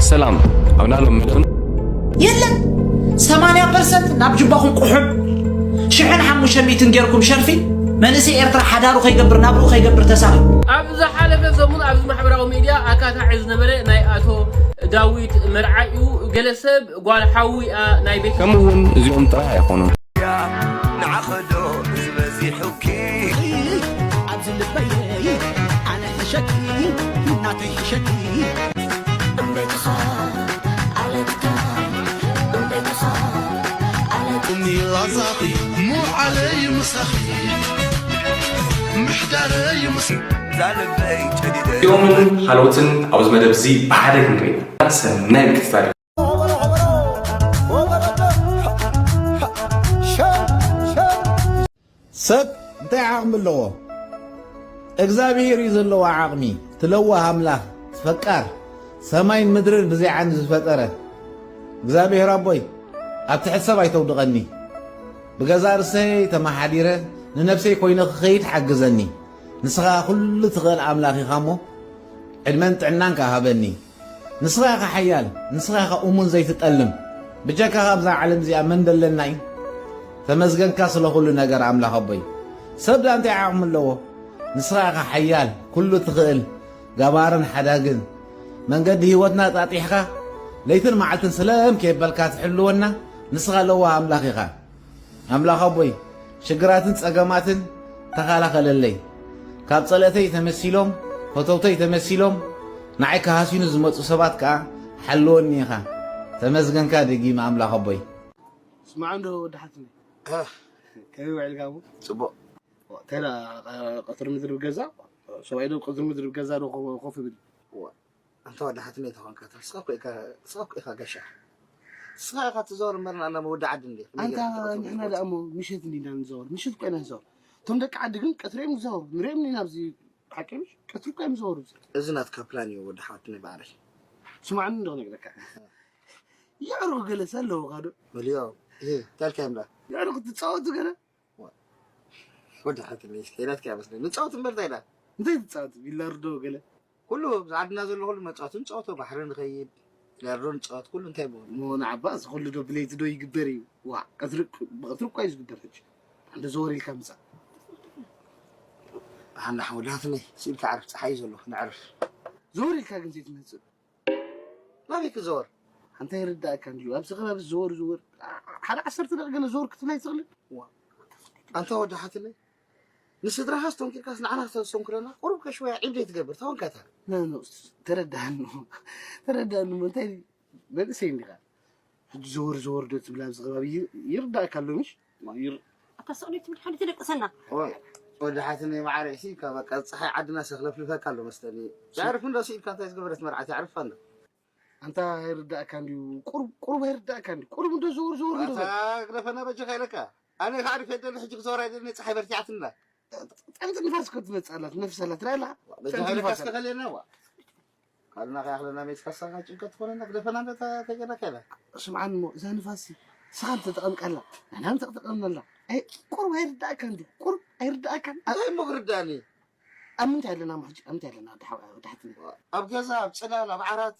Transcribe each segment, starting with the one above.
ሰላም ኣብና ሎም ምድን የለን ሰማንያ ፐርሰንት ናብ ጅባኹም ቁሑብ ሽሕን ሓሙሽተ ሚእትን ጌርኩም ሸርፊ መንእሰይ ኤርትራ ሓዳሩ ከይገብር ናብርኡ ከይገብር ተሳቒ ኣብ ዝሓለፈ ሰሙን ኣብዚ ማሕበራዊ ሚድያ ኣካታዒ ዝነበረ ናይ ኣቶ ዳዊት መርዓ እዩ። ገለ ሰብ ጓል ሓዊኣ ናይ ቤት ከምኡ እውን እዚኦም ጥራሕ ኣይኮኑን። ንዓኸዶ ዝበዚሑኪ ኣብዚ ልበይ ኣነ ሕሸኪ ናተይ ሕሸኪ እምቤትኻ ኣለትካ እምቤትኻ ኣለትካ ሚላዛኺ ሙዓለይ ምሳኺ ምሕዳረይ ምስ ዛልበይ ጨዲደ እዚኦምን ካልኦትን ኣብዚ መደብ እዚ ብሓደ ክንርኢ ኢና። ሰናይ ምክትታል። ሰብ እንታይ ዓቕሚ ኣለዎ? እግዚኣብሔር እዩ ዘለዎ ዓቕሚ። ትለዋህ ኣምላኽ፣ ፈቃር ሰማይን ምድርን ብዘይ ዓንዲ ዝፈጠረ እግዚኣብሔር ኣቦይ፣ ኣብ ትሕቲ ሰብ ኣይተውድቐኒ። ብገዛእ ርእሰይ ተመሓዲረ ንነብሰይ ኮይነ ክኸይድ ሓግዘኒ። ንስኻ ኩሉ ትኽእል ኣምላኽ ኢኻ እሞ ዕድመን ጥዕናን ከኣ ሃበኒ። ንስኻ ኢኻ ሓያል፣ ንስኻ ኢኻ እሙን ዘይትጠልም። ብጀካኻ ኣብዛ ዓለም እዚኣ መን ደለና እዩ? ተመስገንካ ስለ ኩሉ ነገር ኣምላኽ ኣቦይ። ሰብ ደኣ እንታይ ዓቕሚ ኣለዎ? ንስኻ ኢኻ ሓያል፣ ኩሉ ትኽእል፣ ገባርን ሓዳግን። መንገዲ ህይወትና ጣጢሕካ ለይትን መዓልትን ስለም ከየበልካ ትሕልወና ንስኻ ለዋህ ኣምላኽ ኢኻ። ኣምላኽ ኣቦይ ሽግራትን ጸገማትን ተኻላኸለለይ። ካብ ጸለተይ ተመሲሎም ፈተውተይ ተመሲሎም ንዓይ ክሃስዩኒ ዝመጹ ሰባት ከኣ ሓልወኒ ኢኻ። ተመስገንካ ደጊመ ኣምላኽ ኣቦይ። ስማዕ እንዶ ወዲ ሓትነይ ከመይ ውዒልካ እሞ ጽቡቕ እንታይ ደኣ ቀትሪ ምድሪ ብገዛ ሰብኣይ ዶ ቀትሪ ምድሪ ብገዛ ዶ ኮፍ ይብል ኣንታ ወዲ ሓትነይ ተኾንካ ስኻ እኮ ኢኻ ስኻ እኮ ኢኻ ጋሻ ስኻ ኢኻ ትዘወር እምበር ንኣና መወዲ ዓዲ እንዴ ኣንታ ንሕና ደኣ እሞ ምሸት እንዲና ንዘወር ምሸት እኮ ኢና ንዘወር እቶም ደቂ ዓዲ ግን ቀትሪ እዮም ዝዘወሩ ንሪኦም ኢና ኣብዚ ሓቂ ምሽ ቀትሪ እኮ እዮም ዝዘወሩ እዚ ናትካ ፕላን እዩ ወዲ ሓትነይ ባዕረይ ስማዕኒ እንዶ ክነግረካ የዕሩኽ ገለሰ ኣለዎ ካዶ መልዮ ታልካ እዮም ደኣ የዕሩኽ ትጻወቱ ገለ ወዲ ሓትነይ ከይናትካ ይመስለኒ ንጻወት እምበር እንታይ ኢላ እንታይ ትጻወቱ ቢላርዶ ገለ ኩሉ ኣብዚ ዓድና ዘሎ ኩሉ መጻወቲ ንጻወቶ ባሕሪ ንኸይድ ቢላርዶ ንጻወት ኩሉ እንታይ ብሆን ሞ ንዓባ እዚ ኩሉ ዶ ብለይቲ ዶ ይግበር እዩ ዋ ቀትሪ ብቐትሪ እኳ እዩ ዝግበር ሕጂ እንደ ዘወር ኢልካ ምጻእ ሓና ሓወዳትነይ ስኢልካ ዓርፍ ጸሓይ ዘሎ ንዕርፍ ዘወር ኢልካ ግን ዘይትመጽእ ናበይ ክዘወር እንታይ ይርዳእካ እንድዩ ኣብዚ ከባቢ ዘወር ዘወር ሓደ ዓሰርተ ደቂ ገለ ዘወር ክትብላ ይትኽልን ኣንታ ወዲ ሓትነይ ንስድራኻ ስተንኪርካስ ንዓና ክተስተንክረና ቁሩብ ከሽወያ ዒብ ዘይትገብር ተኾንካታ ተረዳሃኒ ተረዳሃኒ እንታይ መንእሰይ እንዲኻ ሕጂ ዘወር ዘወር ዶ ትብል ኣብዚ ከባቢ ይርዳእካ ኣሎ ምሽ ኣታ ስቕሊ ትብል ሓንቲ ትደቅሰና ወዲ ሓትነይ ማዕረ ሲ በቃ ፀሓይ ዓድና ሰክለፍልፈካ ኣሎ መስለኒ ዘዕርፍ እንዶ ስኢልካ እንታይ ዝገበረት መርዓት የዕርፋ ኣሎ ኣንታ ኣይርዳእካ እንድዩ ቁሩብ ቁሩብ ኣይርዳእካ እንድዩ ቁሩብ እንዶ ዘወር ዘወር እንዶ ግደፈና በጃኻ ኢለካ ኣነ ከዓሪፍ የደሊ ሕጂ ክዘወር ኣይደሊ ፀሓይ በርቲዓትና ጠምቲ ንፋስ እኮ ትመፅእ ኣላት ነፍስ ኣላት ትረኣላ በጃኻ ኢለካ እስከ ከልየና ዋ ካልና ከያኽለና ሜትካ ሳኻ ጭንቀት ትኾነና ግደፈና እንደ ተጨነቀ ኢለ ስምዓኒ እሞ እዛ ንፋስ ስኻ ተጠቐምካላ ንሕና ተጠቐምናላ ቁሩብ ኣይርዳእካ እንዲ ቁሩብ ኣይርዳእካ እንታይ እሞ ክርዳእኒ ኣብ ምንታይ ኣለና ሕጂ ኣብ ምንታይ ኣለና ወዳሕትና ኣብ ገዛ ኣብ ፅላል ኣብ ዓራት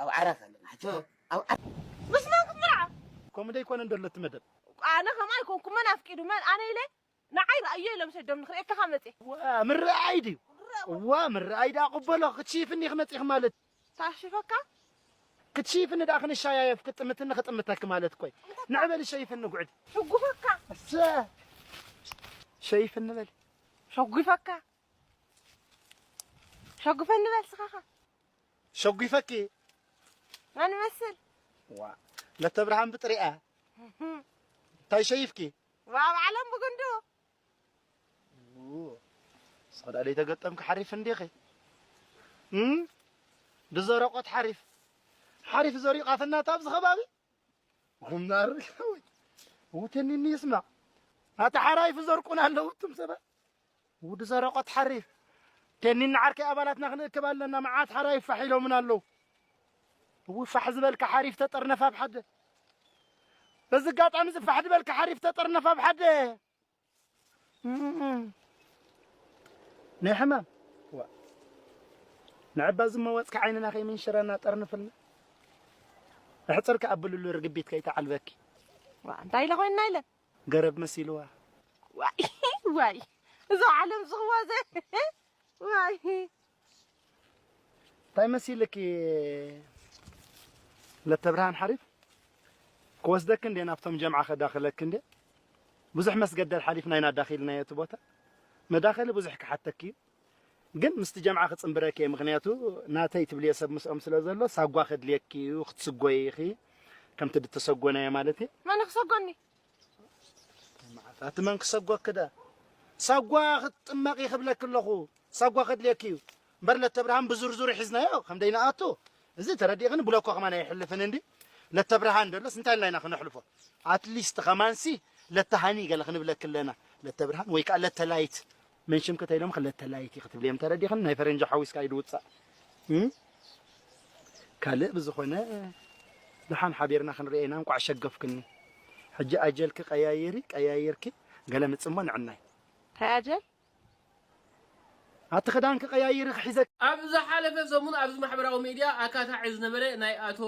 ኣብ ዓራት ኣለና ሕጂ ምስ መን ክትምርዓ ከምኡ ደይኮነ እንደሎ እቲ መደብ ኣነ ከምኣ ኣይኮንኩ መን ኣፍቂዱ መን ኣነ ኢለ ንዓይ ረኣዮ ኢሎም ሰዶም ንክርእየካ መፅእ ምርኣይ ድዩ እዋ ምርኣይ ደኣ ቅበሎ ክትሽፍኒ ክመፅእኺ ማለት ታሽፈካ ክትሽፍኒ ደኣ ክንሻያየፍ ክጥምትኒ ክጥምተኪ ማለት ኮይ ንዕበል ሸይፍኒ ጉዕድ ሕጉፈካ እሰ ሸይፍኒ በል ሸጉፈካ ሸጉፈኒ በል ስኻኻ ሸጒፈኪ መን መስል ዋ ለተብርሃን ብጥሪኣ እንታይ ሸይፍኪ ዋብ ዓለም ብጉንዱ ሰዳ ደይ ተገጠምኪ ሓሪፍ እንዲኺ እም ድዘረቆት ሓሪፍ ሓሪፍ ዘሪቃትናት ኣብዚ ከባቢ ጉምናር ውተኒኒ ይስማ ኣታ ሓራይፍ ዘርቁን ኣለዉ እቱም ሰባት ውዲ ዘረቆት ሓሪፍ ቴኒን ዓርከይ ኣባላትና ክንእክብ ኣለና መዓት ሓራይ ፋሕ ኢሎምን ኣለዉ እው ፋሕ ዝበልካ ሓሪፍ ተጠርነፍ ኣብ ሓደ በዚ ኣጋጣሚ እዚ ፋሕ ዝበልካ ሓሪፍ ተጠርነፍ ኣብ ሓደ ናይ ሕማም ንዕባ ዝመወጽካ ዓይንና ከይምንሽረና ጠርንፍልና። ኣሕጽርካ ኣብልሉ ርግቢት ከይተዓልበኪ። ዋ፣ እንታይ ኢለ ኮይንና ኢለ? ገረብ መሲልዋ። ዋይ፣ ዋይ፣ እዛ ዓለም ዝኽዋ ዘ-፣ ዋይ። እንታይ መሲልኪ ለተብርሃን ሓሪፍ? ክወስደኪ እንዴ ናብቶም ጀምዓ ከዳኽለኪ እንዴ? ብዙሕ መስገደል ሓሊፍና ኢና ዳኺልናዮ እቲ ቦታ። መዳኸሊ ብዙሕ ክሓተኪ እዩ። ግን ምስቲ ጀምዓ ክጽንብረኪ እየ። ምኽንያቱ ናተይ ትብልዮ ሰብ ምስኦም ስለ ዘሎ ሳጓ ከድልየኪ እዩ፣ ክትስጎይ ኢኺ። ከምቲ ድተሰጎናዮ ማለት እዩ። መን ክሰጎኒ? መዓት ኣቲ መን ክሰጎኪ ዳ? ሳጓ ክትጥመቂ ክብለኪ ኣለኹ። ሳጓ ከድልየኪ እዩ። እምበር ለተብርሃን ብዝርዝሩ ሒዝናዮ ከም ደይንኣቱ። እዚ ተረዲእኽኒ ብለኮ ከማን ኣይሕልፍን እንዲ። ለተብርሃን ደሎስ እንታይ ኢልና ኢና ክነሕልፎ? ኣትሊስት ከማንሲ ለተሃኒ ገለ ክንብለኪ ኣለና። ለተብርሃን ወይ ከኣ ለተላይት። መን ሽምኪ ተይሎም ክለተላይት ኢኺ ክትብልዮም ተረዲእኽኒ። ናይ ፈረንጂ ሓዊስካ ይድውጻእ። እም? ካልእ ብዝኾነ ደሓን ሓቢርና ክንርእየና እንቋዕ ሸገፍክኒ። ሕጂ ኣጀልኪ ቀያይሪ፣ ቀያይርኪ ገለ ምጽሞ ንዕናይ። እንታይ ኣጀል? ኣቲ ክዳንኪ ቀያይሪ ክሒዘኪ። ኣብ ዝሓለፈ ሰሙን ኣብዚ ማሕበራዊ ሚድያ ኣካታዒ ዝነበረ ናይ ኣቶ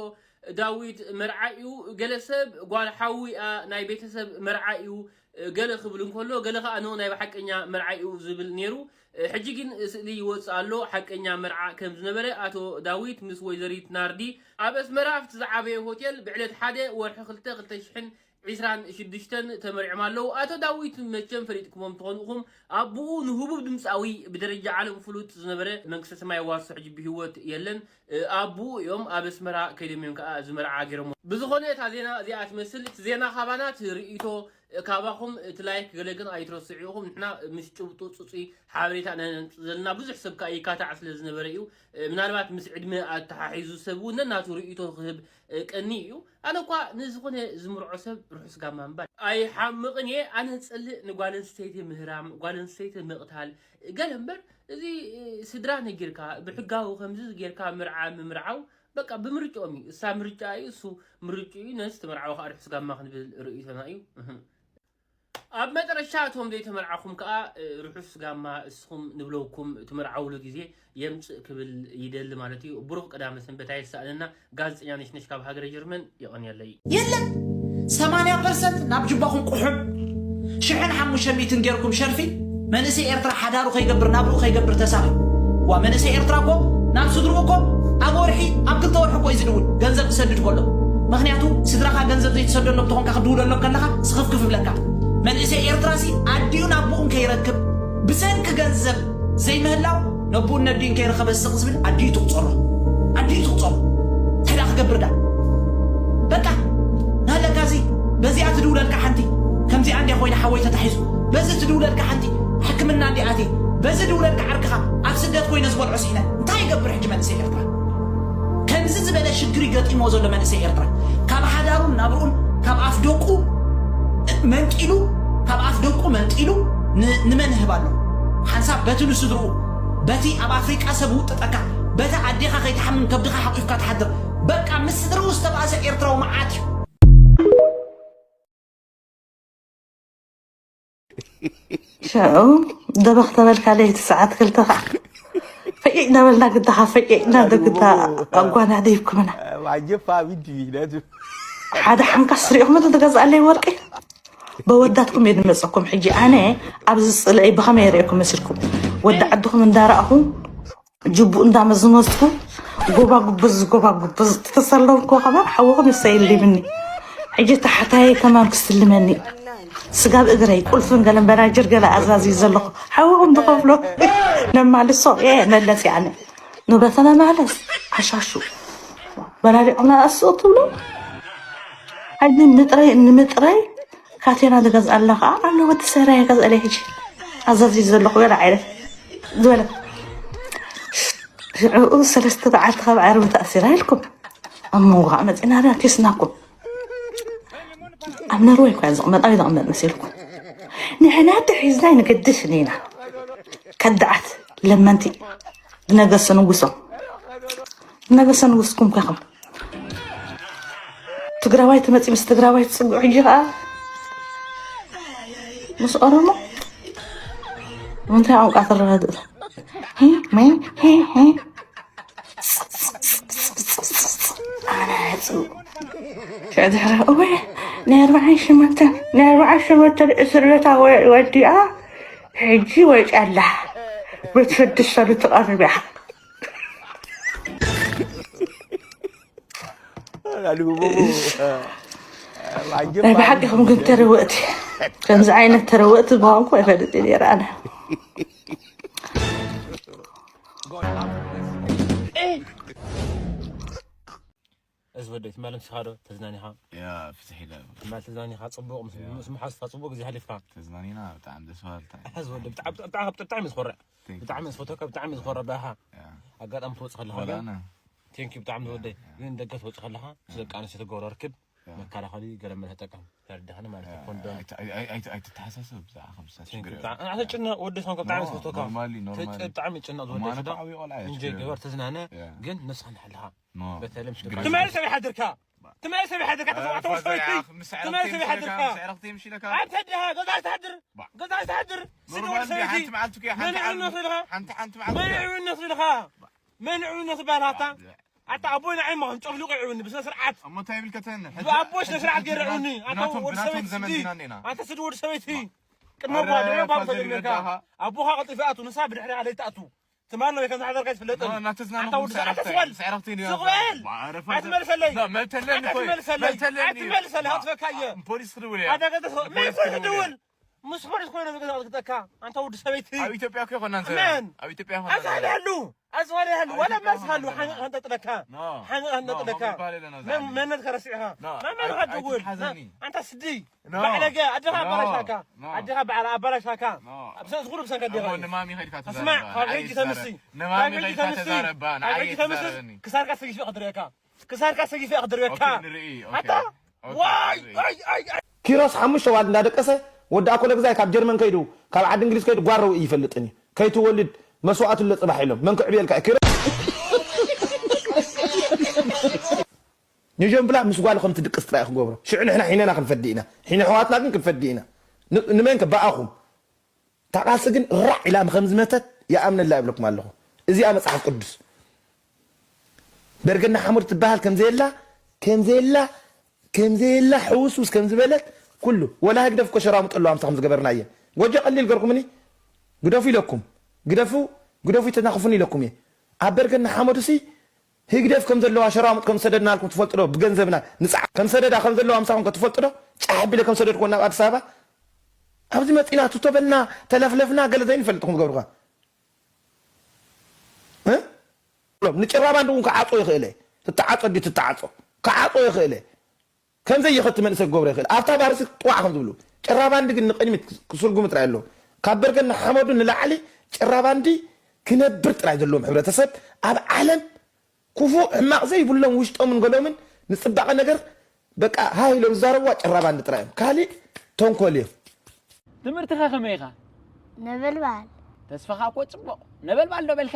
ዳዊት መርዓ እዩ። ገለ ሰብ ጓል ሓዊኣ ናይ ቤተሰብ መርዓ እዩ ገለ ክብል እንከሎ፣ ገለ ከኣ ኖ ናይ ብሓቀኛ መርዓ እዩ ዝብል ነይሩ። ሕጂ ግን ስእሊ ይወጽእ ኣሎ፣ ሓቀኛ መርዓ ከም ዝነበረ ኣቶ ዳዊት ምስ ወይዘሪት ናርዲ ኣብ ኣስመራ ኣብቲ ዝዓበየ ሆቴል ብዕለት ሓደ ወርሒ ክልተ ክልተ ሽሕን ዕስራን ሽዱሽተን ተመሪዖም ኣለዉ። ኣቶ ዳዊት መቸም ፈሊጥኩሞም ትኾኑ ኢኹም። ኣቦኡ ንህቡብ ድምጻዊ ብደረጃ ዓለም ፍሉጥ ዝነበረ መንግስተ ሰማይ ዋርሶ ሕጂ ብህይወት የለን። እ፣ ኣቦኡ እዮም ኣብ ኣስመራ ከይዶም እዮም ከኣ እዚ መርዓ ገይሮሞ። ብዝኾነ እታ ዜና እዚኣ ትመስል። እቲ ዜና ካባና እቲ ርእይቶ ካባኹም እቲ ላይክ ገለ ግን ኣይትረስዑ ኢኹም። ንሕና ምስ ጭብጡ ጽጹይ ሓበሬታ ነንጽ ዘለና ብዙሕ ሰብ ከኣ ይካታዕ ስለ ዝነበረ እዩ። እ፣ ምናልባት ምስ ዕድመ ኣተሓሒዙ ሰብ እውን ነናቱ ርእይቶ ክህብ፣ እ፣ ቀኒ እዩ። ኣነ እኳ ንዝኾነ ዝምርዖ ሰብ ርሑስ ጋማ ምባል ኣይሓምቕን እየ። ኣነ ዝጸልእ ንጓል ኣንስተይቲ ምህራም፣ ጓል ኣንስተይቲ ምቕታል፣ ገለ እምበር እዚ፣ እ፣ ስድራ ነጊርካ ብሕጋዊ ከምዚ ጌርካ ምርዓ ምምርዓው በቃ ብምርጫኦም እዩ። እሳ ምርጫ እዩ፣ እሱ ምርጫ እዩ። ነዚ ትመርዓው ከኣ ርሑስ ጋማ ክንብል ርእይቶና እዩ። እህ። ኣብ መጨረሻ እቶም ዘይተመርዓኹም ከኣ፣ እ፣ ርሑስ ጋማ እስኹም ንብለውኩም ትመርዓውሉ ግዜ የምጽእ ክብል ይደሊ ማለት እዩ። ብሩኽ ቀዳመ ሰንበት ኣየሳእነና። ጋዜጠኛ ነሽነሽ ካብ ሃገረ ጀርመን የቐንየለይ። የለን። ሰማንያ ፐርሰንት ናብ ጅባኹም ቁሑም፣ ሽሕን ሓሙሽተ ሚእትን ጌርኩም ሸርፊ፣ መንእሰይ ኤርትራ ሓዳሩ ከይገብር፣ ናብርኡ ከይገብር ተሳቒ። ዋ፣ መንእሰይ ኤርትራ እኮ ናብ ስድርኡ እኮ ኣብ ወርሒ፣ ኣብ ክልተ ወርሒ እኮ እዩ ዝድውል፣ ገንዘብ ክሰድድ ከሎ። ምኽንያቱ ስድራኻ ገንዘብ ዘይትሰደሎም ተኾንካ፣ ክትድውለሎም ከለኻ ስኽፍክፍ ይብለካ። መንእሰይ ኤርትራሲ ኣዲኡን ኣቦኡን ከይረክብ ብሰንኪ ገንዘብ ዘይምህላው፣ ነቦኡን ነዲኡን ከይረኸበ ስቕ ዝብል ኣዲኡ ትቑጸሮ። ኣዲኡ ትቑጸሮ። እንታይ ደኣ ክገብር ደኣ? በቃ፣ ናለካሲ በዚኣ ትድውለልካ ሓንቲ፣ ከምዚኣ እንድያ ኮይና ሓወይ ተታሒዙ። በዚ ትድውለልካ ሓንቲ፣ ሕክምና እንድያ ኣትየ። በዚ ድውለልካ ዓርክኻ፣ ኣብ ስደት ኮይነ ዝበልዖ ስኢነ። እንታይ ይገብር ሕጂ መንእሰይ ኤርትራ? ከምዚ ዝበለ ሽግር ይገጢምዎ ዘሎ መንእሰይ ኤርትራ፣ ካብ ሓዳሩን ናብርኡን፣ ካብ ኣፍ ደቁ መንጢሉ፣ ካብ ኣፍ ደቁ መንጢሉ ን-፣ ንመን ይህብ ኣሎ? ሓንሳብ በቲ ንስድርኡ፣ በቲ ኣብ ኣፍሪቃ ሰብ ውጥጠካ፣ በቲ ኣዴኻ ከይትሓምም ከብድኻ ሓቂፍካ ትሓድር። በቃ ምስ ስድርኡ ዝተባእሰ ኤርትራዊ መዓት እዩ። ሽዑ ደበኽ ተበልካ ለይቲ ሰዓት ክልተ ኸዓ ፈቂቕ እናበልና ግዳኻ ፈቂቕና ዶ ግዳ ኣጓናዲብኩምና። ሓደ ሓንካስ ርኢኹም ዶ ትገዝኣለይ ወርቂ? በወዳትኩም እየ ድመፀኩም። ሕጂ ኣነ ኣብዚ ፅልኢ ብኸመይ የርእየኩም መሲልኩም? ወዲ ዓድኹም እንዳረኣኹ ጅቡኡ እንዳመዝመዝኩ ጎባጉብዝ ጎባጉብዝ ተሰለምኩ። ከማን ሓውኹም ይሰይልምኒ። ሕጂ ታሕታይ ከማን ክስልመኒ ስጋብ እግረይ ቁልፍን ገለን በናጅር ገለ ኣዛዝዩ ዘለኹ። ሓውኹም ዝኸፍሎ ነማልሶ እየ መለስ ያነ ንብረተና ማለስ ዓሻሹ በላሊዖምና እሱ ትብሎ። ሕጂ ምጥረይ ንምጥረይ ካቴና ዝገዝኣላ ከዓ ኣሎ ወዲ ሰራየ ገዝኣለይ ሕጂ ኣዛዝዩ ዘለኹ ገለ ዓይነት ዝበለ ሽዑ ሰለስተ መዓልቲ ካብ ዓርቢ ተኣሲራ ኢልኩም ኣብ መንጎ ከዓ መፂና ዳ ኬስናኩም ኣብ ነርወይ እኳ ዝቕመጥ ኣበይ ዝቕመጥ መሲልኩም ንሕና ተሒዝና ይንገድስ ኢና ከዳዓት ለመንቲ ዝነገሰ ንጉሶም ዝነገሰ ንጉስኩም ከኹም ትግራዋይ ትመፂ ምስ ትግራዋይ ትፅግዑ ሕጂ ከዓ ምስ ኦሮሞ እንታይ ቋንቋ ትረዳድኡ? ሂ፣ ሜ፣ ሂ፣ ሂ። ሽዑ ድሕሪ እወ ናይ ኣርባዓን ሸሞንተን ናይ ኣርባዓን ሸሞንተን እስር ቤታ ወ- ወዲኣ ሕጂ ወፂኣ ኣላ። ቤት ስድስተ ልትቐርብ እያ። ናይ ብሓቂኹም ግን ተረወእቲ፣ ከምዚ ዓይነት ተረወእቲ ምዃንኩ ኣይፈልጥ ነይረ ኣነ። እዚ ወደይ ትማል ምሲኻ ዶ ተዝናኒኻ? ያ ፍትሕ ኢለ። ትማል ተዝናኒኻ ጽቡቕ ምስ ምስ መሓዝካ ጽቡቕ ግዜ ሓሊፍካ። ተዝናኒና ብጣዕሚ ደስ በሃልታ። እዚ ወደይ ብጣዕሚ ብጣዕሚ ብጣዕሚ ብጣዕሚ ዝኮርዕ። Thank you. ብጣዕሚ ዝፈተካ ብጣዕሚ ዝኮርዕ ባኻ። ያ። ኣጋጣሚ ትወጽእ ከለኻ ወላ ግን ኣነ። Thank you ብጣዕሚ ወደይ። ግን ደገ ትወጽእ ከለኻ ምስ ደቂ ኣንስትዮ ትገብሮ ርክብ ያ። መከላኸሊ ገለ መለ ተጠቀም። ተረዳኸኒ ማለት እዩ። ያ። ኮንዶም። ኣይ- ኣይ- ኣይ- ኣይ- ኣይትተሓሳሰብ ብዛዕባ ከምሳ Thank you ሽግር ብጣዕሚ። ኣነ ተጨነቕ ወዲ ሰንከ ብጣዕሚ No, ዝፈተካ። normally, normally። ብጣዕሚ ጭነቕ ዝወደይ እማ ስዳ። ንባዕዊ ቆልዓ እየ እንጀ ሽግር ገበር ተዝናነ ኖ። ግን ንስኻ ንሕልኻ። ኖ። በተለይ ምስ ሽግር ደቂ የለን። ትማሊ ሰበይ ሓድርካ። ትማሊ ሰበይ ሓድርካ። ኧረ ተሰማዕተ ፋዘር ወሰበይቲ። ያ፣ ምስ ኣዕረኽቲ ትማሊ ሰበይ የምሽለካ፣ ሓድርካ። ምስ ኣዕረኽቲ የምሽለካ። ኣንተ ደሃ ገዛ ትሓድር። ባ። ገዛ ትሓድር። ስዲ ኖርማል ወዲ እንዲ ሰበይቲ። ሓንቲ መዓልቲ እኮ እያ፣ ሓንቲ መን ዓመት፣ ዕውነት ኢልካ? ሓንቲ፣ ሓንቲ መዓልቲ መን እኮ። ዕውነት ኢልካ? መን ዕውነት ባላታ? ባ። ኣታ ኣቦይ ንዓይ ማን ጨፍሊቑ ይዕውኒ ብስነ ስርዓት። እሞ እንታይ ይብል ከተን? ሕጂ፣ ብኣቦይ ስነ ሕጂ፣ ስርዓት ሕጂ ገይረ ብና-፣ ዕውኒ። ኣታ ብናቶም፣ ወዲ ብናቶም ሰበይቲ ዘመን ስዲ። ዲና እንዴና? ኣታ ስዲ ወዲ ሰበይቲ። ባ። ቅድሚ ኣረ፣ ኣቦኻ ድሕሪ ኣቦኻ ፋዘር ተጀሚርካ። ይረዳኻ። ኣቦኻ ቀልጢፉ ይኣቱ፣ ንሳ ብድሕሪኻ ለይትኣቱ። ትማል ነው ከም ዝሓደርካ ይፍለጥ። ኖ፣ እናተዝናነኹም ኣታ ወዲ ስራሕ ስዕረት ትስወል። ስዕረኽቲ እንዲዮ። ስቕ በል። ባ፣ ኣረ ፋዘር። ኣይትመልሰለይ። ኖ፣ መልተለኒ ኣታ ኮይን። ትመልሰለይ። መልተለኒ። ኣይትመልሰለይ፣ ባ፣ ኣጥፈካ እየ። ፖሊስ ክድውል እየ። ኣታ ገለ ሰው-፣ ፖሊስ መልሰለይ ክድውል እየ። ድውል። ምስ ፖሊስ ኮይነ ዝገዛእካ ኣታ ወዲ ሰበይቲ። ኣብ ኢትዮጵያ እኮ ይኾና እንተ-፣ መን? ኣብ ኢትዮጵያ ይኾና ኣዝዋሪ እንተ-፣ ኣሉ። ኣዝዋሪ ኣሉ። ኣብ ወላ ኢትዮጵያ መልስ ይኾና ኣሉ። እንተ-፣ ሓንቕ ከንጠጥለካ። ኖ። ሓንቕ ኖ፣ ከንጠጥለካ። ከምኡ ይባል የለን ኣብዚ መን-፣ ዓዲ። መንነት ከረሲዕኻ። ኖ፣ መን ኣይ-፣ መን ከትድውል? ኣይትሓዘኒ። ኣንታ ስዲ። ኖ። ባዕለገ፣ ኣደኻ ኖ። ኣባላሽካ። ኖ። ኣደኻ ባዕላ ኣባላሽካ። ኖ። ኣብ ሰ-፣ ዝኹሉ ብሰንከ እሞ ዲኻ እዩ። ንማሚ ኸድካ ተዛረባ፣ ስማዕ፣ ካብ ንዓይ ሕጂ ይዛረብ። ተምሲ፣ ንማሚ ካብ ሕጂ ኸድካ ተምሲ፣ ተዛረባ፣ ካብ ንዓይ ሕጂ ተምሲ፣ ይዛረበኒ። ክሳርካ ሰጊፈ ክድርበካ። ክሳርካ ሰጊፈ ክድርበካ። ኦኬ፣ ንርኢ፣ ኦኬ። ኣታ፣ ኦኬ፣ ዋይ፣ ንርኢ። ኣይ፣ ኣይ፣ ኣይ። ኪሮስ ሓሙሽተ ዋል እንዳደቀሰ፣ ወዲ ኣኮለ ግዛይ ካብ ጀርመን ከይዱ፣ ካብ ዓዲ እንግሊዝ ከይዱ ጓረው ይፈልጥን እዩ። ከይትወልድ መስዋዕቱ ለጽባሕ ኢሎም። መን ክዕብየልካ እዩ? ኪሮስ ንጀምብላ ምስ ጓሉ ከም ትድቅስ ጥራይ ክገብሮ። ሽዑ ንሕና ሒነና ክንፈዲ ኢና። ሒነ ኣሕዋትና ግን ክንፈዲ ኢና። ን-፣ ንመን ከ? ብኣኹም። እታ ቃልሲ ግን ራዕ ኢላ ከም ዝመተት ይኣምነላ ይብለኩም ኣለኹ። እዚኣ መጽሓፍ ቅዱስ። በርገና ሓሙድ ትበሃል ከም ዘየላ፣ ከም ዘየላ፣ ከም ዘየላ ሕውስውስ ከም ዝበለት ኩሉ። ወላ ህግደፍ እኮ ሸራሙጥ ኣለዋ ምሳኹም ዝገበርናየ። ጎጆ ቀሊል ገርኩምኒ። ግደፉ ኢለኩም። ግደፉ፣ ግደፉ ይተናኽፉኒ ኢለኩም እየ። ኣብ በርገና ሓመዱሲ ህግደፍ ከም ዘለዋ ሸራሙጥ ከም ዝሰደድናልኩም ትፈልጡ ዶ? ብገንዘብና ንጽዓ ከም ሰደዳ ከም ዘለዋ ምሳኹም ከ ትፈልጡ ዶ? ጫሕ ኣቢለ ከም ሰደድኩዎ ናብ ኣዲስ ኣበባ። ኣብዚ መጺና ቱቶ በልና፣ ተለፍለፍና፣ ገለ ዘይንፈልጥ ኢኹም ትገብሩኻ። እ? ንጭራ ባንድ እውን ክዓጾ ይኽእል እየ። ትተዓጾ ድዩ ትተዓጾ? ክዓጾ ይኽእል እየ። ከምዘይ ይኸቲ መንእሰይ ክገብሮ ይኽእል። ኣብታ ባርሲ ጥዋዕ ከም ዝብሉ። ጭራ ባንዲ ግን ንቕድሚት ክስርጉም ጥራይ ኣለዎ። ካብ በርገን ንሓመዱ ንላዕሊ ጭራ ባንዲ ክነብር ጥራይ ዘለዎም ሕብረተሰብ ኣብ ዓለም ክፉእ ሕማቕ ዘይብሎም ውሽጦምን ገሎምን ንጽባቐ ነገር በቃ ሃህ ኢሎም ዝዛረብዋ ጭራ ባንዲ ጥራይ እዮም። ካሊእ ተንኮል እዮም። ትምህርትኻ ከመይ ኢኻ? ነበልባል። ተስፋኻ እኮ ጽቡቕ። ነበልባል ዶ በልካ?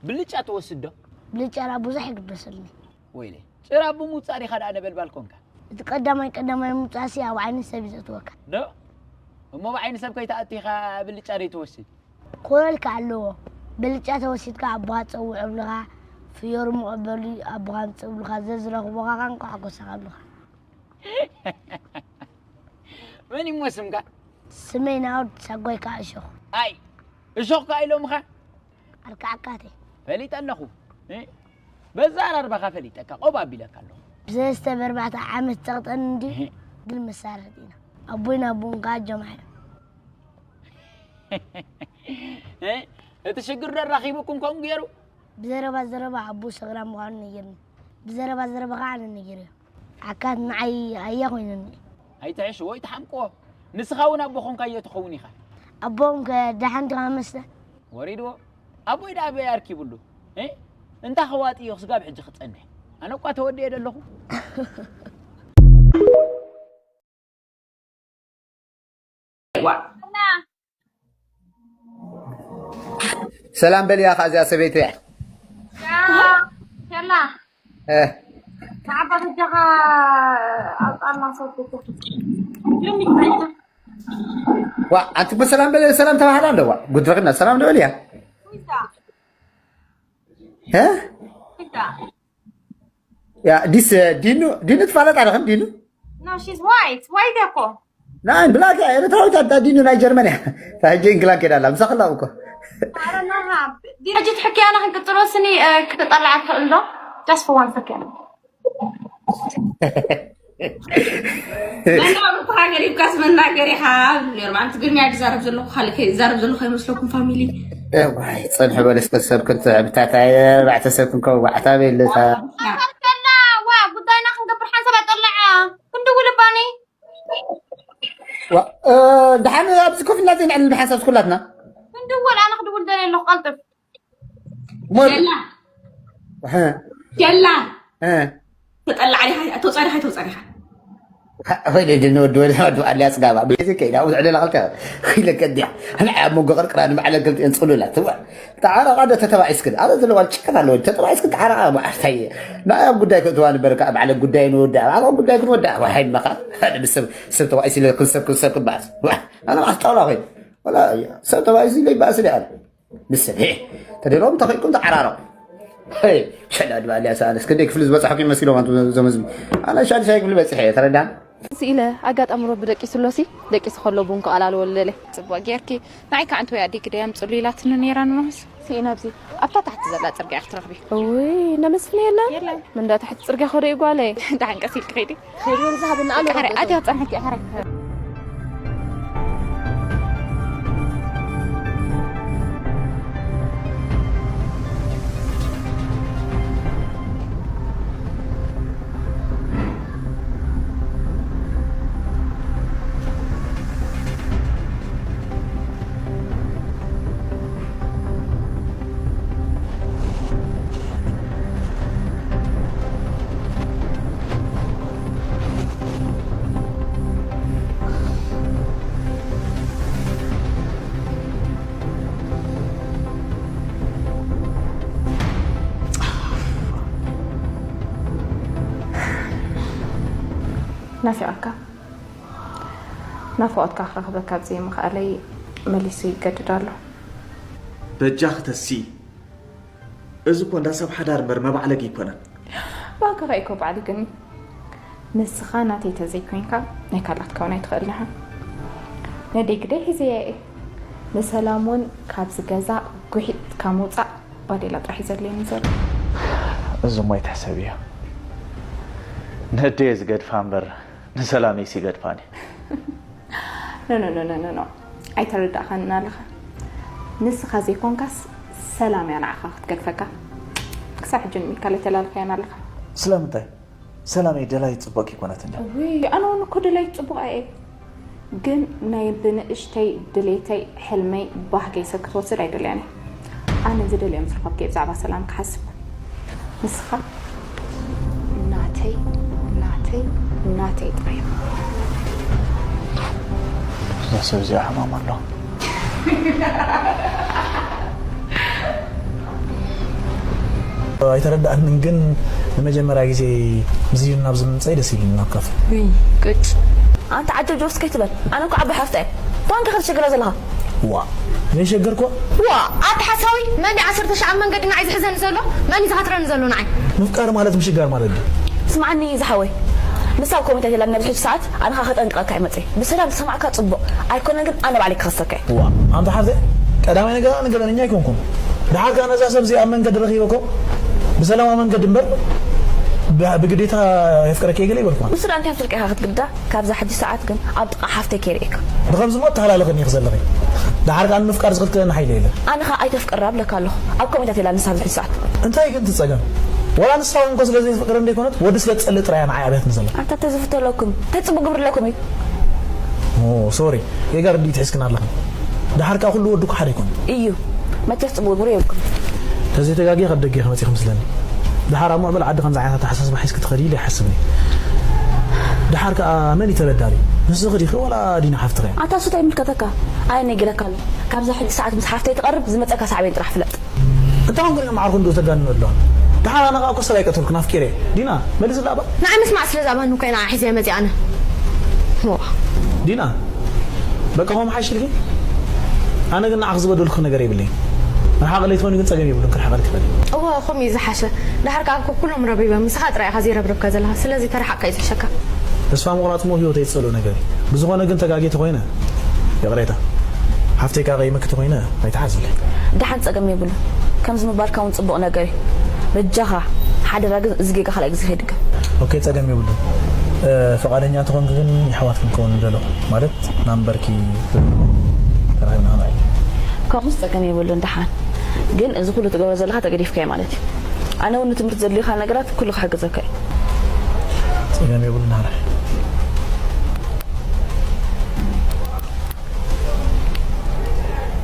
ብልጫ ትወስድ ዶ? ብልጫ ላ ብዙሕ ይግደሰልኒ። ወይለይ፣ ጭራ ብምውጻእ ዲኻ ደኣ ነበልባል ኮንካ? እቲ ቀዳማይ ቀዳማይ ምውጻእሲ ኣብ ዓይኒ ሰብ እዩ ዘእትወካ። ዶ? እሞ ብዓይኒ ሰብ ከይትኣቱ ኢኻ ብልጫ ደይትወስድ? ኮለል ከ ኣለዎ። ብልጫ ተወሲድካ ኣቦኻ ጸውዕ እብልኻ፣ ፍዮሪ ምቐበሉ ኣቦኻ ኣምጽእ እብልኻ፣ ዘዝረኽቦኻ ኻን ክሕጎሰኻ እብልኻ። መን እዩ እሞ ስምካ? ስመይ ናኦድ፣ ሳጓይ ከኣ እሾኽ። ኣይ፣ እሾኽ ከኣ ኢሎምኻ? ኣልካዕካቴ። ፈሊጠ ኣለኹ። እ? በዛ ኣራርባኻ ፈሊጠካ፣ ቆብ ኣቢለካ ኣለኹ። ብሰለስተ ብኣርባዕተ ዓመት ጸቕጠኒ እንድዩ፣ እህ። ግን መሳርሕቲ ኢና። ኣቦይን ኣቦን ከኣ ጀምዓ እዮም። እ? እቲ ሽግር ዶ ኣራኺቡኩም ከምኡ ገይሩ? ብዘረባ ዘረባ ኣቦ ሰኽራም ምዃኑ ነጊርኒ። ብዘረባ ዘረባ ከኣ ኣነ ነጊረዮ። ዓካት ንዓይ ኣያ ኮይኑኒ። ኣይትሕሽዎ፣ ኣይትሓምቅዎ። ንስኻ እውን ኣቦ ኾንካዮ ትኸውን ኢኻ። ኣቦኦም ከ ደሓን ዲኻ መስለ? ወሪድዎ። ኣቦይ ደኣ ኣበይ ኣርኪቡሉ? እ? እንታ ከዋጢዮ ክስጋብ ሕጂ ክጸንሕ። ኣነ እኳ ተወዲኤ ዶ ኣለኹ። ዋ። ሰላም በልያ፣ ከዚኣ ሰበይቲ እያ። ሸላ። እ። ንዓባ በጃኻ ኣውጻልና፣ ሰው እኮ። ዋ፣ ኣንቲ እኮ ሰላም በል፣ ሰላም ተባህላ እንደ ዋ፣ ጉድ ረኺብና፣ ሰላም ዶ በልያ? እ? ያ ዲስ ዲኑ ዲኑ ትፋለጥ ኣለኽን ዲኑ? No, she's white. White እኮ። ናይ ብላክ እያ ኤርትራዊት ኣታ ዲኑ ናይ ጀርመን እያ። ታጀ እንግላን ከዳላ ምሳኽላ እኮ። ሕጂ ትሕክያና ክንቅጽሎ ስኒ ክትጠላዓ ትኽእል ዶ? Just for one second. መናብርትኻ ገዲፍካስ መናገር ኢኻ። ነይሩ ኣንቲ ግርምያ ዝዛረብ ዘለኹ ካልእ ከ- ዝዛረብ ዘለኹ ኣይመስለኩም ፋሚሊ። ዋይ፣ ጸንሑ በል እስከ ሰብ ክንትዕብታታ ኣርባዕተ ሰብ ክንከው ዋዕታ ቤልታ። ከላ ዋ ጉዳይና ክንገብር ሓንሳብ ኣጠላዓ ክንድውል ባኒ ዋ፣ እ፣ ደሓን ኣብዚ ኮፍ ኢልና ዘይንዕልል ብሓንሳብ ኩላትና። ክንድውል ኣነ ክድውል ደለ ኣለኹ ቀልጥፍ ሞል ጀላ እ፣ ጀላ እ። ተጠላዕ ዲኻ ተውፃእ ዲኻ ተውፃእ ዲኻ ወይ ደጅ ንወዲ ወዲ ወዲ ኣልያ ጽጋባ ቤዚ ከይዳ ውዝ ዕደላ ከልካ ኢለ ከዲያ ኣነ ኣብ መንጎ ቅርቅራ ንባዕለ ክልቲኤን ጽሉላት ትዋ ተዓረቃ ዶ ተተባኢስክን ኣረ ዘለዋ ጭቀት ኣለወ ተተባኢስክን ተዓረቃ ማዕርታይ ናይ ኣብ ጉዳይ ክትዋ ንበርካ ባዕለ ጉዳይ ንወዳ ኣብ ጉዳይ ክንወዳ ዋይ መኻ ሰብ ሰብ ተባኢስ ኢለ ክንሰብ ክንሰብ ክባስ ኣነ ማዕስ ጣውላ ኮይን ወላ ሰብ ተባኢስ ኢለ ይባስ ኢለ ኣነ ንስብ ሄ ተደሎም ተኺእልኩም ተዓራረቑ ሸዳ ድባልያ ሰኣለስ ክንደይ ክፍሊ ዝበፅሐኩም ይመስሎም ኣንቱ ዘመዝሚ ኣነ ሻድሻይ ክፍሊ በፂሐ እየ ተረዳን ስኢለ ኣጋጣሚ ረቢ ደቂሱ ኣሎሲ ደቂሱ ከሎ ቡን ከቐላልወሉ ደለ ጽቡቅ ጌርኪ ንዓይ ከዓ እንተወይ ኣዴኪ ደይ ኣምፅሉ ኢላትኒ ነይራ ንመስ ስኢና ኣብዚ ኣብታ ታሕቲ ዘላ ፅርግያ ክትረኽቢ እውይ እነ መስፍን የለን የለን ምንዳ ታሕቲ ፅርግያ ከዶ እዩ ጓለይ ደሓን ቀስ ኢልኪ ኸይዲ ኸይዲ ወደ ዝሃብና ኣሎ ኣትያ ፀንሐኪ ሕራይ ናፊቐካ ናፍቖትካ ክረኽበካ ኣብ ዘይምኽኣለይ መሊሱ ይገድድ ኣሎ። በጃኺ ተሲ፣ እዚ እኮ እንዳ ሰብ ሓዳር እምበር መባዕለጊ ኣይኮነን። ባክኻ እኮ ባዕልግኒ ንስኻ ናተይ ተዘይኮይንካ ናይ ካልኣት ከውን ኣይትኽእል ኢኻ። ነደይ ግደይ ሒዘያ እየ። ንሰላም እውን ካብዚ ገዛ ጉሒጥካ ምውፃእ ባዴላ ጥራሕ እዩ ዘድልየኒ ዘሎ። እዚ እሞ ኣይትሕሰብዮ፣ ነደየ ዝገድፋ እምበር ንሰላመይሲ ይገድፋኒ። ኖ ኖ ኖ ኖ ኖ ኣይተረዳእኻንን ኣለኻ። ንስኻ ዘይኮንካስ ሰላም እያ ንዓኻ ክትገድፈካ። ክሳብ ሕጂ ንሚካል ኣይተላልኻያን ኣለኻ። ስለምንታይ? ሰላመይ ደላዪት ጽቡቕ ኣይኮነትን ድያ? ውይ ኣነ እውን እኮ ደላዪት ጽቡቕ እየ። ግን ናይ ብንእሽተይ ድሌተይ ሕልመይ ባህገይ ሰብ ክትወስድ ኣይደልያን እየ። ኣነ ዝደልዮ ምስ ረኸብኩ እየ ብዛዕባ ሰላም ክሓስብ። ንስኻ ናተይ ናተይ ናተይ ጥራይ ኢኻ። እዛ ሰብ እዚኣ ሕማም ኣሎ። ኣይተረዳእንን ግን ንመጀመርያ ግዜ ምስ ዩን ናብ ዝምምፀይ ደስ ኢሉኒ ናብ ካፈ ቅጭ ኣንተ ዓጀብ ጆስ ከይትበል ኣነ እኮ ዓባይ ሓፍታ እየ ኳን ከ ክትሸግራ ዘለኻ ዋ ዘይሸገርኮ ዋ ኣታ ሓሳዊ መን ዓሰርተ ሺ ኣብ መንገዲ ንዓይ ዝሕዘኒ ዘሎ መን እዩ ዝሃትረኒ ዘሎ ንዓይ ምፍቃር ማለት ምሽጋር ማለት ድዩ ስማዕኒ ዝሓወይ ንሳ ኮሚታ ተላኒ ኣብዚ ሕጂ ሰዓት ኣነ ኸዓ ከጠንቅቐካ እየ መፅየ ብሰላም ዝሰማዕካ ፅቡቕ ኣይኮነን ግን ኣነ ባዕለይ ክኸሰካ እየ ዋ ኣንታ ሓፍተ ቀዳማይ ነገር ኣነ ገበነኛ ኣይኮንኩን ደሓር ከኣ ነዛ ሰብ እዚኣ ኣብ መንገዲ ረኺበኮ ብሰላማዊ መንገዲ እምበር ብ- ብግዴታ የፍቅረኪ እየ ገለ ይበልኩዋ ንሱ ደኣ እንታይ ፍርቂ ኢኻ ክትግዳ ካብዛ ሕጂ ሰዓት ግን ኣብ ጥቓ ሓፍተይ ከይርእየካ ብኸምዚ ሞ ተሃላለኸኒ ኢኺ ዘለኺ ደሓር ከኣ ንምፍቃር ዝኽልክለኒ ሓይሊ የለን ኣነ ኸዓ ኣይተፍቅራ እብለካ ኣለኹ ኣብ ኮሚታ ተላ ንሳ ኣብዚ ሕጂ ሰዓት እንታይ ግን ትጸገም ዋላ ንሳ እውን እኮ ስለ ዘይፍቅር እንደይኮነት ወዲ ስለ ትጸልእ ጥራያ ንዓይ ኣብያትኒ ዘላ ኣንታ ተዝፍተለኩም እንታይ ጽቡቅ ግብሪ ኣለኩም እዩ ሶሪ ጌጋ ርድኢት ሒዝክን ኣለኽን ድሓር ከኣ ኩሉ ወዲ እኮ ሓደ ኣይኮነን እዩ መቸስ ጽቡቅ ግብሪ የብልኩም ተዘይተጋግየ ካብ ደገ ኢኺ መጺኺ መስለኒ ድሓር ኣብ ምዕብል ዓዲ ከምዚ ዓይነት ኣተሓሳስባ ሒዝኪ ትኸዲ ኢለ ኣይሓስብን እየ ድሓር ከኣ መን እዩ ተበዳሊ ንስኺ ዲኺ ዋላ ዲና ሓፍትኺ እያ ኣታ እሱ እንታይ ይምልከተካ ኣነ ነጊረካ ኣሎ ካብዛ ሕጂ ሰዓት ምስ ሓፍተይ ትቐርብ ዝመጸካ ሳዕቤን ጥራሕ ፍለጥ እንታይ ኮንኩን እዮም ዓርኩ እንዶ ተጋንኑ ኣለዋ ድሓር ኣነ ከዓ እኮ ሰብ ኣይቀተልኩን ኣፍቂረ ዲና መልስላ እባ ንዓይ ምስማዕ ስለ ዝኣባኒ እኮ ኢና ሒዘ መፅእ ኣነ ዲና በቃ ሆም ሓሽልኪ ኣነ ግን ንዓኽ ዝበደልኩ ነገር የብለይ ርሓቕ ለይትኾኒ ግን ጸገም የብሉን፣ ክርሓቐልኪ ይኽእል። እወ፣ ከምኡ እዩ ዝሓሸ። ድሓር ከኣ እኮ ኩሎም ረቢበ፣ ምሳኻ ጥራይ ኢኻ ዘይረብረብካ ዘለኻ። ስለዚ ተርሓቕካ እዩ ዝሕሸካ። ተስፋ ምቑራጽ እሞ ህይወት የጽልኦ ነገር እዩ። ብዝኾነ ግን ተጋጊ ተኾይነ፣ ይቕሬታ። ሓፍተይ ከኣ ቀይመኪ ተኾይነ፣ ኣይትሓዝለይ። ደሓን ጸገም የብሉን። ከምዚ ምባልካ እውን ጽቡቕ ነገር እዩ። በጃኻ፣ ሓደራ ግን እዚ ጌጋ ካልኣይ ግዜ ከይድገም። ኦኬ፣ ጸገም የብሉን። እ፣ ፍቓደኛ እንተኾንኪ ግን የሕዋት ክንከውን ንደሎ። ማለት፣ ናምበርኪ ተራኺብና ክንርኢ። ከምኡስ ጸገም የብሉን፣ ደሓን። ግን እዚ ኩሉ ትገብሮ ዘለኻ ተገዲፍካዮ ማለት እዩ። ኣነ እውን ንትምህርቲ ዘድልዩኻ ነገራት ኩሉ ክሕግዘካ እዩ። ጸገም የብሉን፣ ሓራይ።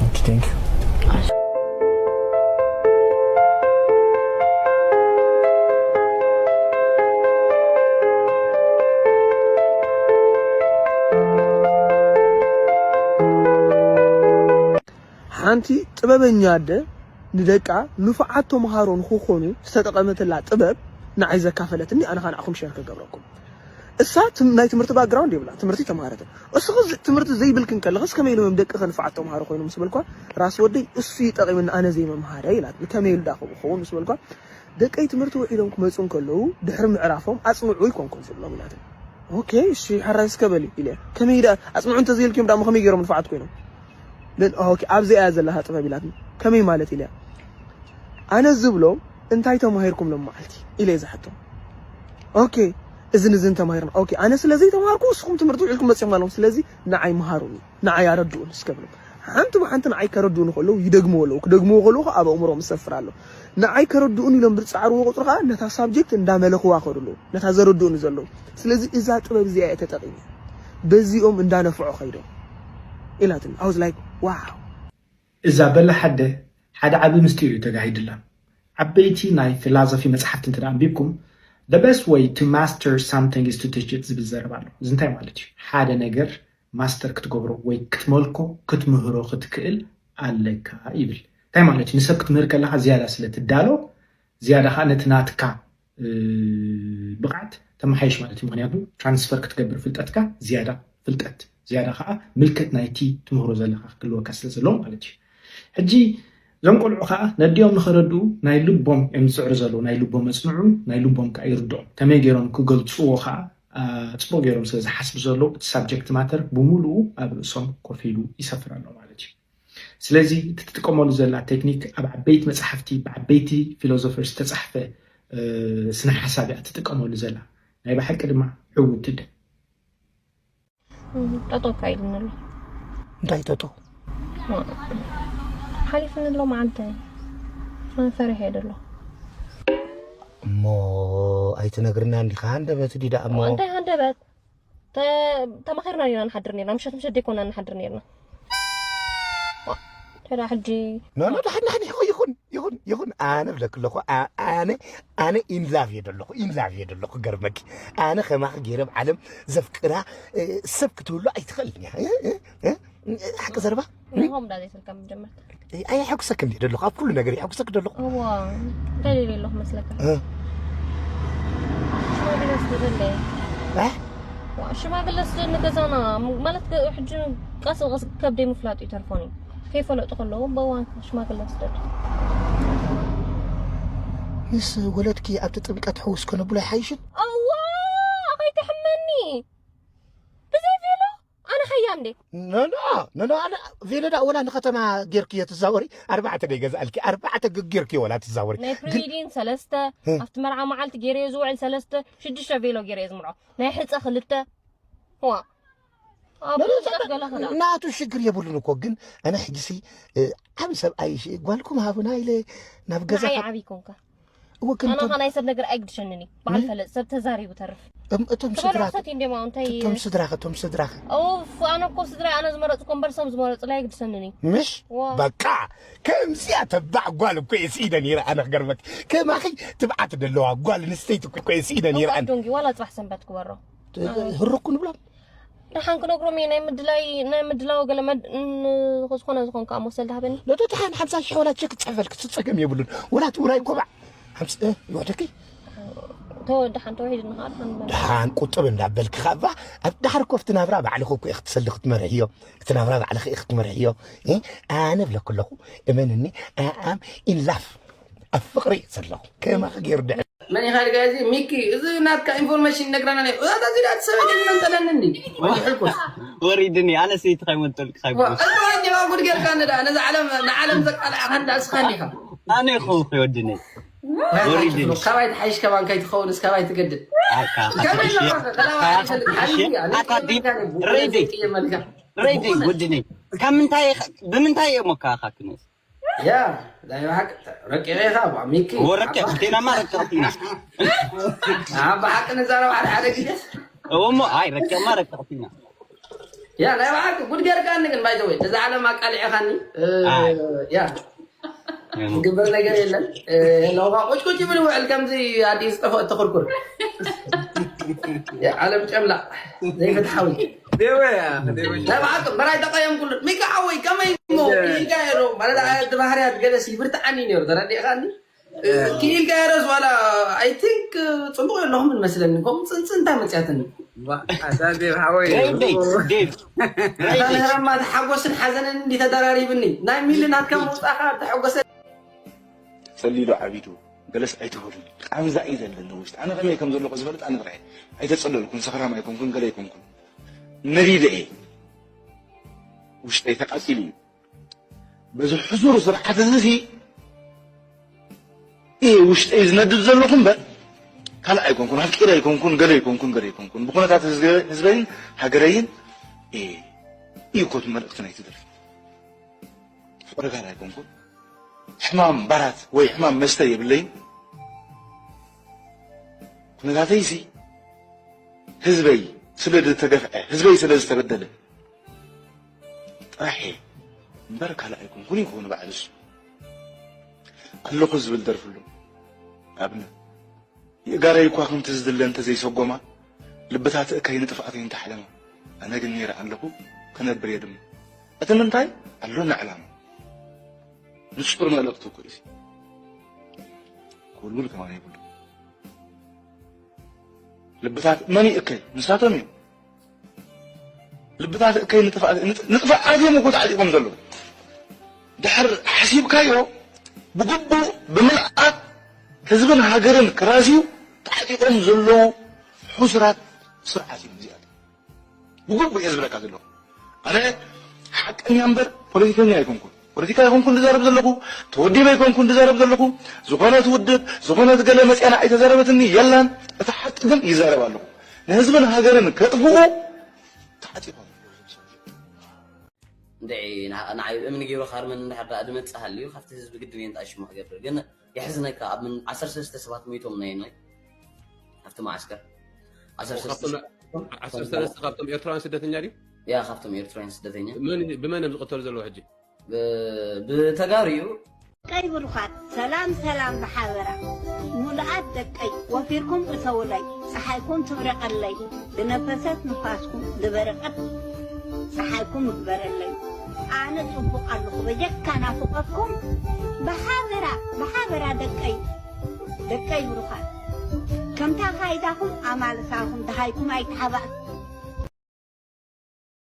ኦኬ፣ ቴንክ ዩ። ሓንቲ ጥበበኛ ኣደ ንደቃ ንፉዓት ተምሃሮ ንኽኾኑ ዝተጠቐመትላ ጥበብ ንዓይ ዘካፈለትኒ፣ ኣነ ኸኣ ንዓኹም ሸር ክገብረኩም። እሳ ትም-፣ ናይ ትምህርቲ ባክግራውንድ የብላ፣ ትምህርቲ ተምሃረትን። እስኺ ዝ-፣ ትምህርቲ ዘይብልክን ከለኽስ ከመይ ኢሎም እዮም ደቅኺ ንፉዓት ተምሃሮ ኮይኖም ምስ በልኳ፣ ራስ ወደይ እሱ ይጠቒምኒ ኣነ ዘይምምሃረ ኢላትኒ። ከመይ ኢሉ ዳ ከምኡ ክኸውን ምስ በልኳ፣ ደቀይ ትምህርቲ ውዒሎም ክመጹ እንከለዉ ድሕሪ ምዕራፎም ኣጽንዑ ኢልኮንኩም ዝብሎም ኢላትኒ። ኦኬ፣ እሺ፣ ሕራይ እስከ በሊ ኢለ። ከመይ ዳ ኣጽንዑ እንተዘይልክዮም ዳሞ ከመይ ገይሮም ንፉዓት ኮይኖም? ለን-፣ ኦኬ፣ ኣብዚኣ እያ ዘለኻ ጥበብ ኢላትኒ። ከመይ ማለት ኢለያ። ኣነ ዝብሎም እንታይ ተማሂርኩም ሎም መዓልቲ ኢለ እየ ዝሓቶም። ኦኬ፣ እዝን እዝን ተማሂርና። ኦኬ፣ ኣነ ስለ ዘይተማሃርኩ ንስኹም ትምህርቲ ውዒልኩም መጺኹም ኣለኹም። ስለዚ ንዓይ መሃሩኒ፣ ንዓይ ኣረድኡኒ እስከ ብሎም። ሓንቲ ብሓንቲ ንዓይ ከረድኡኒ ከለዉ ይደግምዎ ኣለዉ። ክደግምዎ ከለዉ ኸኣ ኣብ ኣእምሮኦም ይሰፍር ኣሎ። ንዓይ ከረድኡኒ ኢሎም ብዝጸዓርዎ ቁጽሪ ኸኣ ነታ ሳብጀክት እንዳመለኽዋ ከዱ ኣለዉ። ነታ ዘረድኡኒ ዘለዉ። ስለዚ እዛ ጥበብ እዚኣ እየ ተጠቒመ። በዚኦም እንዳነፍዑ ኸይዶም ኢላትኒ። I was like, wow። እዛ በላሕ ኣደ ሓደ ዓቢ ምስጢር እዩ ተጋሂድላ። ዓበይቲ ናይ ፊላዞፊ መጽሓፍቲ እንተ ደኣ ኣንቢብኩም፣ "The best way to master something is to teach it" ዝብል ዘረባ ኣሎ። እዚ እንታይ ማለት እዩ? ሓደ ነገር ማስተር ክትገብሮ ወይ ክትመልኮ፣ ክትምህሮ ክትክእል ኣለካ ይብል። እንታይ ማለት እዩ? ንሰብ ክትምህር ከለኻ ዝያዳ ስለ ትዳሎ፣ ዝያዳ ኸኣ ነቲ ናትካ፣ እ፣ ብቕዓት ተመሓይሽ ማለት እዩ። ምኽንያቱ ትራንስፈር ክትገብር ፍልጠትካ ዝያዳ ፍልጠት፣ ዝያዳ ኸኣ ምልከት ናይቲ ትምህሮ ዘለኻ ክህልወካ ስለ ዘለዎ ማለት እዩ። ሕጂ እዞም ቆልዑ ኸኣ ነዲኦም ንኸረድኡ ናይ ልቦም እዮም ዝጽዕሩ ዘለዉ። ናይ ልቦም ኣጽንዑ፣ ናይ ልቦም ከኣ ይርድኦም። ከመይ ገይሮም ክገልጽዎ ኸኣ፣ አ፣ ጽቡቕ ገይሮም ስለ ዝሓስቡ ዘለዉ፣ እቲ ሳብጀክት ማተር ብምሉኡ ኣብ ርእሶም ኮፍ ኢሉ ይሰፍር ኣሎ ማለት እዩ። ስለዚ እቲ ትጥቀመሉ ዘላ ቴክኒክ ኣብ ዓበይቲ መጻሕፍቲ ብዓበይቲ ፊሎዞፈርስ ዝተጻሕፈ፣ እ፣ ስነ ሓሳብ እያ ትጥቀመሉ ዘላ። ናይ ብሓቂ ድማ ዕውትቲ ኣደ። እም፣ ጠጠው እኳ ኢሉኒ ኣሎ። እንታይ ጠጠው? ሓሊፉኒ ኣሎ መዓልቲ። ኣነ ፈሪሐ እየ ዘሎ። እሞ ኣይትነግርናን ዲኻ? ሃንደበት ድዩ ደኣ እሞ? እንታይ ሃንደበት? ተ-፣ ተማኺርና ዲና ንሓድር ኔርና? ምሸት ምሸት ደይኮና ንሓድር ኔርና? ዋ፣ ተዳ ሕጂ ኖ፣ ኖ፣ ደሓን፣ ደሓን፣ ይኹን፣ ይኹን፣ ይኹን፣ ይኹን። ኣነ ብለክ ኣለኹ፣ ኣ-፣ ኣነ፣ ኣነ ኢን ላቭ እየ ደለኹ፣ ኢን ላቭ እየ ደለኹ፣ ገርመኪ። ኣነ ከማኺ ገይረ ኣብ ዓለም ዘፍቅራ፣ እ፣ ሰብ ክትህሉ ኣይትኽእልን እያ። እ፣ እ፣ እ፣ ሓቂ ዘረባ? ንሆም እንዳ ዘይትልከም ጀመርካ። እ፣ ኣየ ሕጉሰክ እንዴ ደለኹ፣ ኣብ ኩሉ ነገር ሕጉሰክ ደለኹ። እዋ፣ እንታይ ደልየ ኣለኹ መስለካ? እ። ሽማግለ ስደደለይ። እ? ዋ፣ ሽማግለ ስደድ ንገዛና፣ ም-፣ ማለት ከ-፣ ሕጂ ቀስ ብቐስ ከብደይ ምፍላጡ ይተርፎኒ። ከይፈለጡ ከለዉ፣ በዋን ሽማግለ ስደድ። ምስ ወለድኪ ኣብቲ ጥምቀት ሕውስ ከነብሎ ኣይሓይሽን? እዋ፣ ከይትሕመኒ። ብዘይ ቬሎ? ኣነ ኸያ እንዴ? ኖ፣ ኖ፣ ኖ፣ ኖ፣ ኣነ ቬሎ ዳ ወላ ንኸተማ ጌርክዮ ትዛወሪ፣ ኣርባዕተ ደይ ገዝኣልኪ፣ ኣርባዕተ ግ-፣ ጌርክዮ ወላ ትዛወሪ። ናይ ግን ፕሪዲን ሰለስተ፣ እ። ኣብቲ መርዓ መዓልቲ ጌረዮ ዝውዕል ሰለስተ፣ ሽዱሽተ ቬሎ ጌረዮ ዝምርዖ። ናይ ሕጸ ክልተ። ዋ። ኣብ ኖ፣ ኖ፣ ጥምቀት ኖ፣ ገለ ኸዳ። ናቱ ሽግር የብሉን እኮ፣ ግን ኣነ ሕጂሲ፣ እ፣ ዓቢ ሰብኣይ ሽ-፣ ጓልኩም ሃቡና ኢለ ናብ ገዛ ንዓይ ከ-፣ ዓቢ ኮንካ። እወ፣ ግን ኣነ እቶም ኸ ናይ ሰብ ነገር ኣይግድሸንን እዩ። በዓል ምን? ፈለጥ ሰብ ተዛሪቡ ተርፍ። እም፣ እቶም ትበልዖ ስድራ ሰትዩ እንዲዮም፣ ኣው እንታይ? እቶም ስድራኸ፣ እቶም ስድራኸ? ኡፍ፣ ኣነ እኮ ስድራይ ኣነ ዝመረጽኩ እምበር ሰብ ዝመረጽለይ ኣይግድሰንን እዩ። ምሽ? ዋ። በቃ፣ ከምዚኣ ተባዕ ጓል እኮ እየ ስኢነ ነይረ ኣነ ክገርመክ። ከማኺ ትብዓት ደለዋ ጓል ኣንስተይቲ እኮ እየ ስኢነ ነይረ እኮ ኣነ። ኣዶንጊ፣ ዋላ ጽባሕ ሰንበት ክበሮ። እ፣ ህሩኩ ንብሎም። ደሓን ክነግሮም እየ፣ ናይ ምድላይ፣ ናይ ምድላው ገለ መድ-፣ ን-፣ ዝኾነ ዝኾንካ መሰል ዳሃበኒ። ኖ፣ ዶ ደሓን ሓምሳ ሽሕ ወላ ቸክ ክጽሕፈልክ፣ እሱ ጸገም የብሉን። ወላ እቲ ውራይ ኮባዕ ሓምሳ፣ እ፣ ይወደኪ? ተወዲ ሓንቲ ውሒድ ንኸዓ ድሓን በል። ደሓን ቁጥብ እንዳበልክ ካብ ኣብ ዳሕር ኮፍቲ ናብራ ባዕልኹ እኮ ኢኽ ትሰሊ ክትመርሕዮ። እቲ ናብራ ባዕልኺ ኢኽ ክትመርሕዮ። እ? ኣነ ብለኩ ኣለኹ፣ እመንኒ፣ ኣኣም ኢን ላፍ ኣብ ፍቕሪ እየ ዘለኹ። ከማኺ ገይሩ ድዕል። መን ኢኻ ድጋ እዚ? ሚኪ፣ እዚ ናትካ ኢንፎርሜሽን ይነግረና ነይ። እዛ እዚ ዳት ሰበ ግን መንጠለኒ እንዲ። ወይሕልኩስ። ወሪድኒ፣ ኣነ ሰይቲ ካይመንጠልኩ ዋ፣ ካይብስ። እዚ ወዲ ዋ ጉድ ጌርካ ንዳ፣ ነዚ ዓለም፣ ንዓለም ዘቃልዓኻ እንዳ እስኻ እንዲኻ። ኣነ ይኸውን ወድነይ። ወሪድኒ። ካባይ ትሓይሽ ከማን ከይትኸውን፣ እስካባይ ትገድል። ኣካ፣ ከመይ ኣለኻ? ሰላም ኣካ፣ ኣይፈልጥ። ሓቢቢ፣ ኣነ ኣካ፣ ዲብ፣ ከመይ ሬዲ። ከመይ ከመይ ሬዲ፣ ወድነይ። ካብ ምንታይ ኢኻ፣ ብምንታይ እዮም ኣካ፣ ኣካ፣ ክንስ? ያ፣ ናይ ብሓቂ ረቂቕ ኢኻ፣ ባ፣ ሚኪ። እዎ፣ ረቂቕ፣ ኣባ። ክቴናማ ረቂቕ ቲና። ኣብ ብሓቂ ንዛረብ ሓደ ሓደ ግዜ። እዎ፣ እሞ፣ ኣይ፣ ረቂቕማ ረቂቕ ቲና። ያ፣ ናይ ብሓቂ ጉድ ጌርካኒ ግን፣ ባይ ዘ ወይ፣ ነዛ ዓለም ኣቃሊዕኻኒ። እ፣ ኣይ። ያ። እሞ። ዝግበር ነገር የለን። እ፣ ለውኻ ቁጭ ቁጭ ይብል ይውዕል ከምዚ ኣዲስ ዝጠፍኦ እተኹርኩር። ያ፣ ዓለም ጨምላቕ፣ ዘይፍትሓዊ። ደወያ፣ ደወያ። ናይ ብሓቂ በራይ ተቐየምኩሉ። ሚካ ሓወይ፣ ከመይ እሞ? የ- ክኢልካ እየ ዶ? ማለት፣ የ- እቲ ባህርያት ገለሲ ይብርትዓኒ ነይሩ፣ ተረዲእኻኒ? የ- ክኢልካ እየ ዶስ ዋላ፣ I think፣ ጽቡቕ የለኹም መስለኒ። ከምኡ ጽንጽን እንታይ መጽያትኒ? ዋ፣ ኣታ ዴቭ ሓወይ። ዴቭ፣ ዴቭ፣ ዴቭ። ኣታ ምህረማ፣ እቲ ሓጎስን ሓዘንን እንዲ ተደራሪብኒ። ናይ ሚሊ ናትካ ምውጻእኻ ተሐጎሰ። ጸሊሉ ዓቢዱ፣ ገለስ ኣይትበሉኒ። ቃንዛ እዩ ዘለኒ ውሽጢ። ኣነ ከመይ ከም ዘለኹ ዝፈልጥ ኣነ ጥራይ እየ። ኣይተጸለልኩን፣ ሰኽራም ኣይኮንኩን፣ ገለ ኣይኮንኩን። ነዲደ እየ። ውሽጠይ ተቃጺሉ እዩ። በዚ ሕሱር ስርዓት እዚ ሲ እየ ውሽጠይ ዝነድድ ዘለኹ እምበር፣ ካልእ ኣይኮንኩን፣ ኣፍቂረ ኣይኮንኩን፣ ገለ ኣይኮንኩን፣ ገለ ኣይኮንኩን። ብኩነታት ህዝበ-፣ ህዝበይን ሃገረይን እየ። እዩ እኮ እቲ መልእኽቲ ናይቲ ደርፊ። ፍቕሪ ጋል ኣይኮንኩን። ሕማም ባራት ወይ ሕማም መስተ የብለይን። ኩነታተይሲ ህዝበይ ስለ ዝተገፍዐ፣ ህዝበይ ስለ ዝተበደለ ጥራሕ እየ እምበር ካልእ ኣይኮንኩን። ይኸውን ባዕሉ እሱ ኣለኹ ዝብል ደርፍሉ ኣብነት። የእጋረይ እኳ ከምቲ ዝድለ እንተዘይሰጎማ፣ ልብታት እከይ ንጥፍኣተይ እንተሓለማ፣ ኣነ ግን ነይረ ኣለኹ፣ ክነብር እየ ድማ። እቲ ምንታይ? ኣሎኒ ዕላማ። ንጹር መልእኽቲ እኮ እዩ። ክውልውል ከማን የብሉ። ልብታት መን ይእከይ? ንሳቶም እዮም። ልብታት እከይ ንጥፍኣት-፣ ንጥ-፣ ንጥፍኣት እዮም እኮ ተዓጢቖም ዘለዉ። ድሕር ሓሲብካዮ ብግቡእ ብምልኣት ህዝብን ሃገርን ክራስዩ ተዓጢቖም ዘለዉ ሕሱራት ስርዓት እዮም እዚኣቶም። ብግቡእ እየ ዝብለካ ዘለኹ። ኣነ ሓቀኛ እምበር ፖለቲከኛ ኣይኮንኩን። ፖለቲካ ኣይኮንኩን ዝዛረብ ዘለኹ፣ ተወዲበ ኣይኮንኩን ዝዛረብ ዘለኹ። ዝኾነት ውድብ፣ ዝኾነት ገለ መፅያ ንዓይ ተዛረበትኒ የላን። እቲ ሓቂ ግን ይዛረብ ኣለኹ። ንህዝብን ሃገርን ከጥፍኡ ተዓጢቖም። እንድዒ ንዓ-፣ ንዓይ እምኒ ገይሩ ካርመን እንድሕር ደኣ ዝመጽእ ሃልዩ፣ ካብቲ ህዝቢ ግድን እየ ንጣ ሽሙ ክገብር። ግን የሕዝነካ፣ ኣብ ምን ዓሰርተ ሰለስተ ሰባት ሞይቶም ናይ፣ ናይ፣ ኣብቲ መዓስከር። ዓሰርተ ሰለስተ ካብቶም፣ ዓሰርተ ሰለስተ ካብቶም ኤርትራውያን ስደተኛ ድዩ? ያ፣ ካብቶም ኤርትራውያን ስደተኛ። መን፣ ብመን እዮም ዝቕተሉ ዘለዉ ሕጂ? ብ-፣ ብተጋሩ እዩ። ደቀይ ብሩኻት፣ ሰላም ሰላም ብሓበራ። ሙሉኣት ደቀይ፣ ወፊርኩም እተውለይ፣ ጸሓይኩም ትብረቐለይ፣ ዝነፈሰት ንፋስኩም፣ ዝበረቐት ጸሓይኩም ይግበረለይ። ኣነ ጽቡቕ ኣለኹ፣ በጀካ ናፍቖትኩም። ብሓበራ፣ ብሓበራ ደቀይ፣ ደቀይ ብሩኻት። ከምታ ካይዳኹም ኣማልሳኹም፣ ደሃይኩም ኣይተሓባእ።